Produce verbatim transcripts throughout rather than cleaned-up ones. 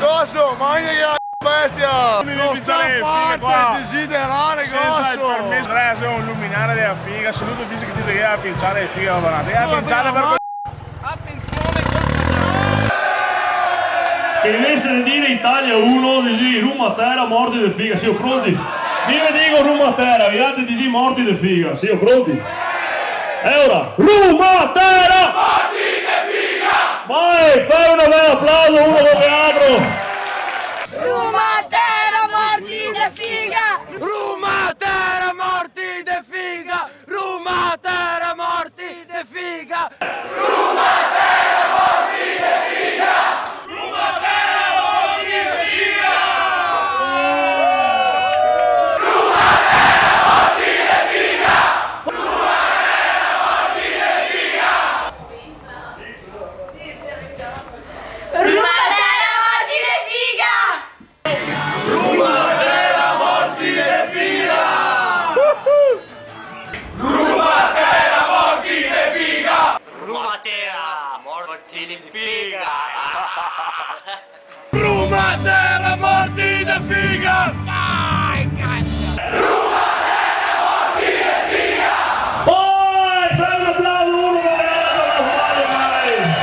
Goso, magna che la bestia! No sta farte desiderare, Goso! Sensa el permeso, Andrea, xe un luminare dela figa, se lu te dise che ti te ghe da pinciare le fighe, va avanti. Te ghe da pinciare per... Atension, colpo. Che invese de dire Italia uno, disi Rumatera, morti de figa, sio pronti? Mi ve digo Rumatera, vialtri disi morti de figa, sio pronti? E ora, Rumatera! Morti de figa! Vai, fè un bel aplauso uno co l'altro! Rumatera, morti de figa! Rumatera, morti de figa! Rumatera, morti de figa! Rumatera, morti de figa! Rumatera, morti de figa! Rumatera, morti de figa! Rumatera, morti de figa! Rumatera, morti de figa! Vai, cazzo! Rumatera, morti de figa! Oi, fè un aplauso, uno, uno, uno, uno, uno, uno.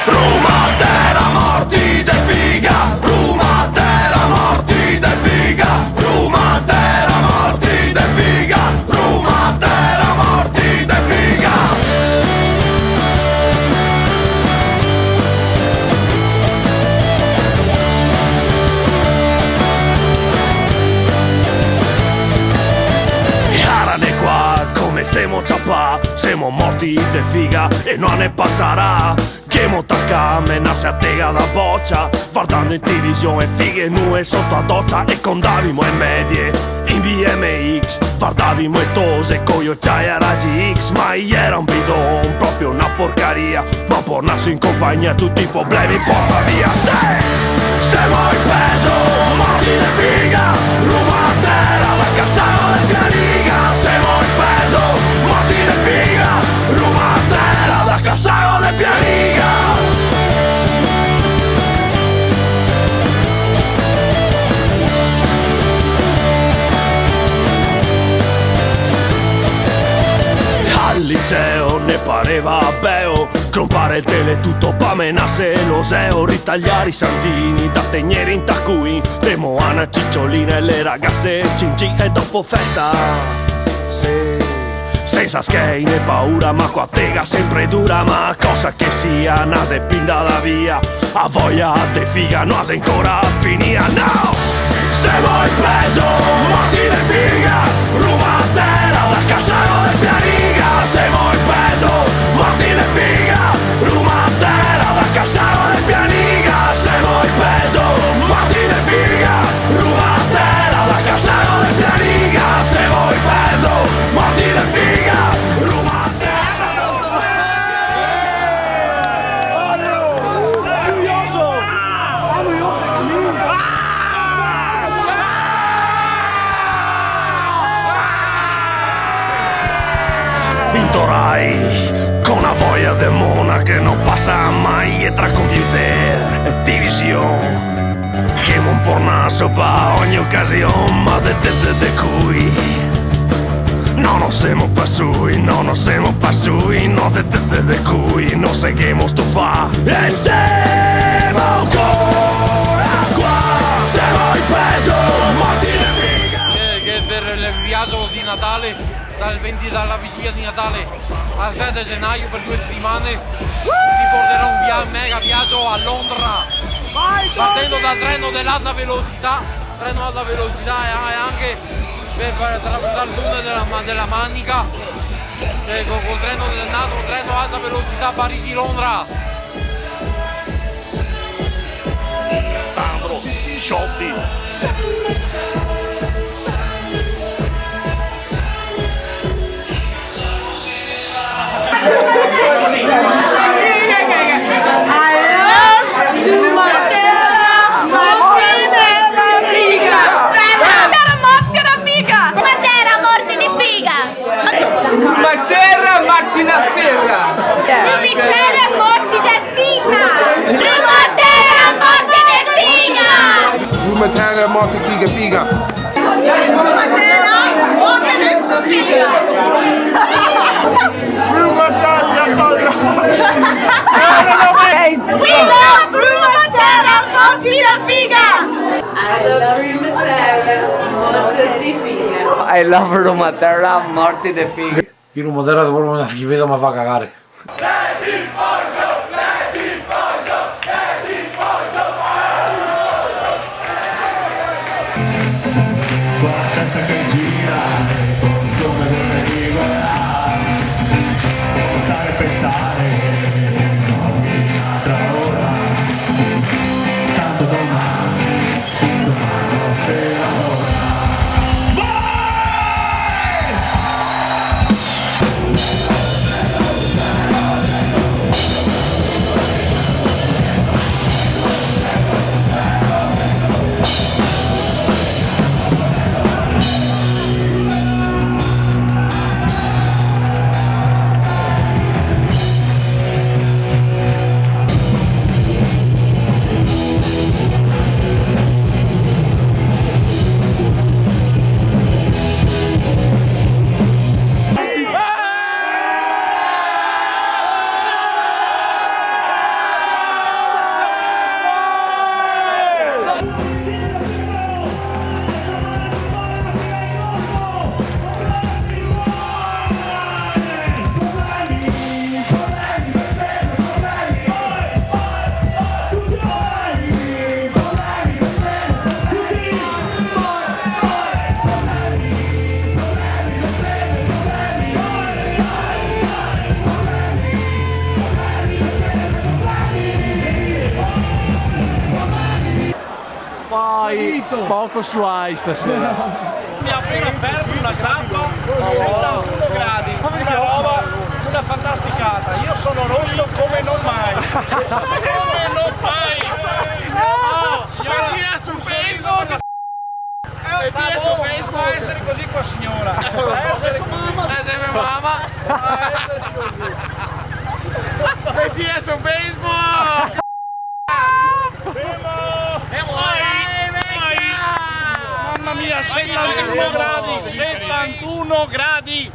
Rumatera, morti de figa! Rumatera, morti de figa! Rumatera, morti de figa! Rumatera, morti de figa! E ara de qua, come semo ciapà, semo morti de figa e no ne pasarà. Ghemo tacà a menarse a tega da bocia, vardando in television e fighe nude soto a docia, e co ndavimo e medie in B M X, vardavimo e tose coi ociai a ragi X, ma i iera un bidon, proprio na porcaria, ma un pornaso in compagnia tuti i problemi porta via. Se, semo in peso, morti de figa, Rumatera da Cassano de Pianiga, semo in peso, morti de figa, Rumatera da Cassano de Pianiga. Al liceo ne pareva beo, crompare el teletuto pa menarse l'oseo, ritaliare i santini da tegnere in tacuin, de Moana, Ciciolina e le ragase Cin Cin e dopo festa. Sì, sensa schei né paura, ma co a tega sempre dura, ma cosa che sia, na xe pì ndada via, a voia de figa no a xe ancora finia, no! Semo in peso, morti de figa, Rumatera da Cassano de Pianiga, semo in peso, morti de figa, Rumatera da Cassano de Pianiga, semo in peso, morti de figa, Rumatera da Cassano de Pianiga, semo in peso, morti de figa, Rumatera. Into Rai, co na voia de mona che no pasa mai, e tra computer e television, che un pornaso pa ogni ocasion, ma de, de, de, de cui no, no semo pasui, no, no semo pasui, no, de, de, de, de cui no se ghemo stufà. E semo ancora qua, semo in peso, morti de figa. Che, che per el viaggio di Natale, dal venti, dalla vigilia di Natale al sette gennaio, per due settimane, si porterà un via-, mega viaggio a Londra, partendo dal treno dell'alta velocità, treno alta velocità e, e anche per, per attraversare il tunnel della Ma-, della Manica, eh, col, col treno, un altro treno alta velocità Parigi-Londra. Sandro Ciotti. I love Rumatera, morti de figa. Rumatera, morti de figa. Rumatera, morti de figa. Rumatera, morti de figa. Rumatera, morti de figa. Rumatera, Matera, morte de figa. We love Roma Terra, morte de figa! I love Roma Terra, morte de figa. I love Roma Terra, morte de figa. I Roma Terra xe proprio na schifesa, me fa cagare. Con la testa che gira e con sdome come viverà. Stare e pensare, no, un'altra ora. Tanto domani, domani non sarà ora. Vai! Vai, poco suai stasera. Mi ha appena aperto una grappa, settantuno gradi, una roba, una fantasticata. Io sono rosto come non mai. Come non mai. Ah, signora, mettila su Facebook. Mettila su Facebook. Può essere così qua, signora. Può essere così. Può essere mia mamma. Può essere così. Mettila su Facebook. Mamma mia, settantuno gradi, settantuno gradi.